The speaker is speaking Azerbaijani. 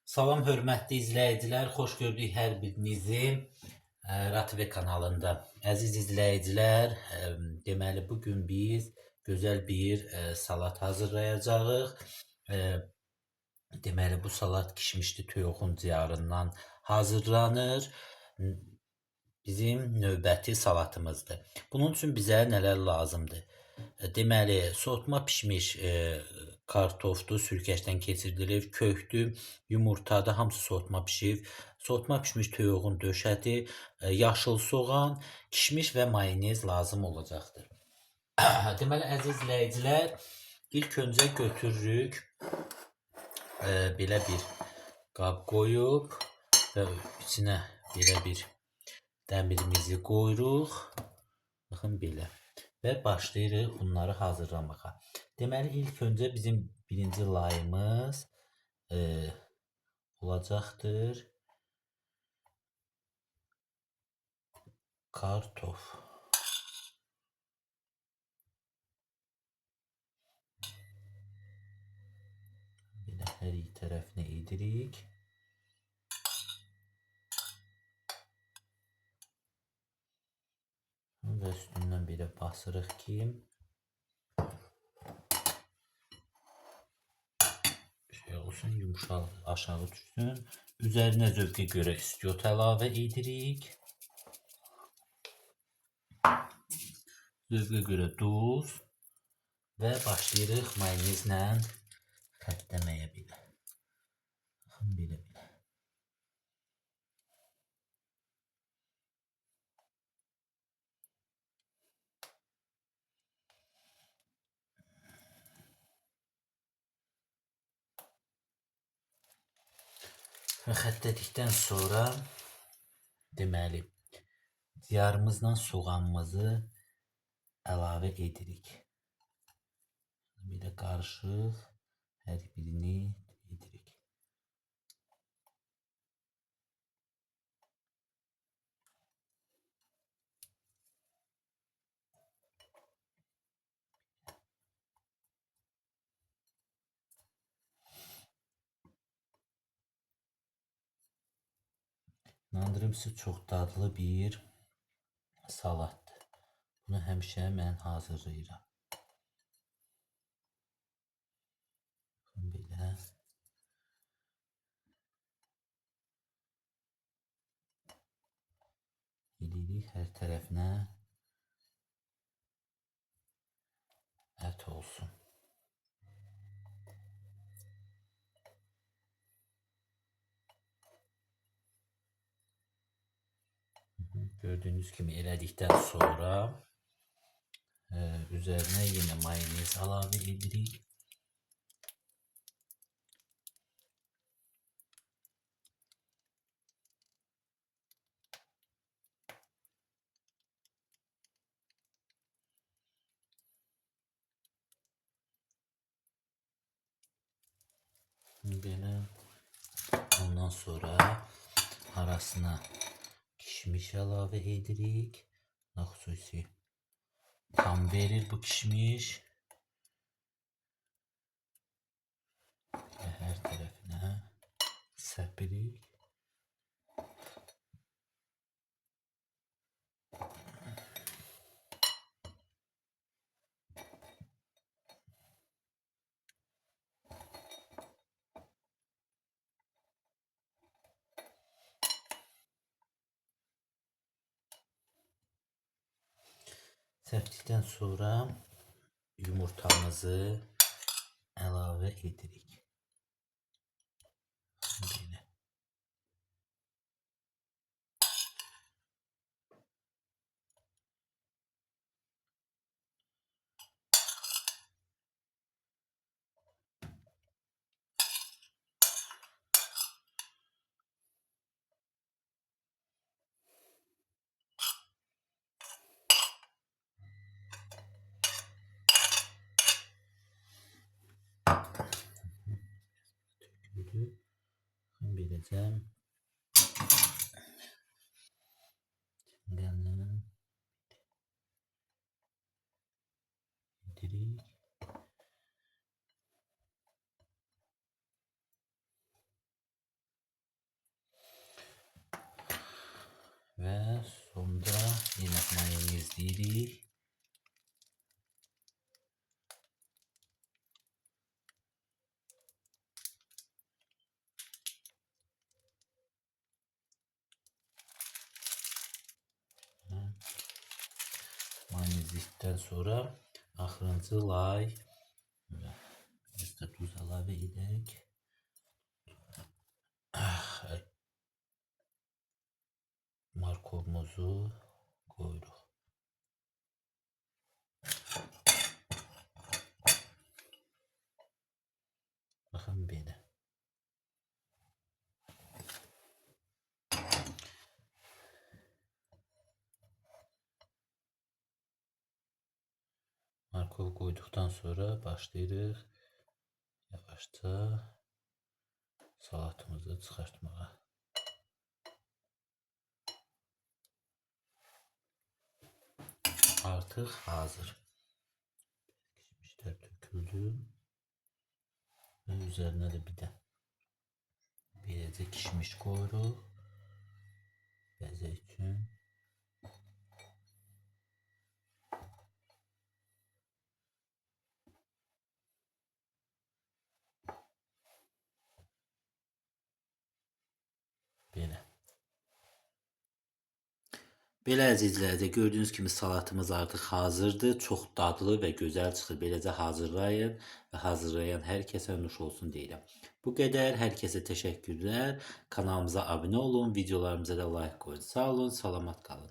Salam hörmətli izləyicilər, xoş gördük hər birinizi RTV kanalında. Əziz izləyicilər, deməli bu gün biz gözəl bir salat hazırlayacağıq. Deməli bu salat kişmişli toyuğun ciyarından hazırlanır. Bizim növbəti salatımızdır. Bunun üçün bizə nələr lazımdır? Deməli, soğutma pişmiş kartofdur, sürkəşdən keçirdilib, kökdür, yumurtadır, hamısı soğutma pişib. Soğutma pişmiş toyuğun döşəti, yaşıl soğan, kişmiş və mayonez lazım olacaqdır. Deməli, əziz izləyicilər, ilk öncə götürürük belə bir qab qoyub və içinə belə bir dəmirimizi qoyuruq. Baxın belə. Və başlayırıq bunları hazırlamağa. Deməli, ilk öncə bizim birinci layımız olacaqdır. Kartof. Belə hər iki tərəfini edirik. Və üstündən belə basırıq ki, şey olsun, yumuşaq aşağı düşsün. Üzərinə zövqə görə istiot əlavə edirik. Zövqə görə duz və başlayırıq mayonezlə xəttləməyə belə. Baxın belə belə. Və xəttədikdən sonra deməli ciyarımızla soğanımızı əlavə edirik. Belə qarışıq hər birini edirik. İnandırım sizi, çox dadlı bir salatdır. Bunu həmişə mən hazırlayıram. Baxın belə. Eləyirik hər tərəfinə ət olsun. Gördüyünüz kimi elədikdən sonra üzərinə yenə mayonez əlavə edirik. Belə. Ondan sonra arasına kişmiş əlavə edirik. Buna xüsusi tam verir bu kişmiş. Belə hər tərəfinə səpirik. Səpdikdən sonra yumurtamızı əlavə edirik. Belə. Töküldü. Baxın beləcə. Çəngəllə edirik. Mayonezləyirik. Mayonezlikdən sonra axırıncı lay biraz da duz əlavə edək. Markovumuzu qoyuruq. Baxın belə. Markov qoyduqdan sonra başlayırıq yavaşca salatımızı çıxartmağa. Artıq hazır. Kişmişlər töküldü. Və üzərinə də bir də beləcə kişmiş qoyuruq. Bəzək üçün. Belə. Belə əzizlər, gördüyünüz kimi salatımız artıq hazırdır. Çox dadlı və gözəl çıxır. Beləcə hazırlayın və hazırlayan hər kəsə nuş olsun deyirəm. Bu qədər. Hər kəsə təşəkkürlər. Kanalımıza abunə olun, videolarımıza da like qoyun. Sağ olun, salamat qalın.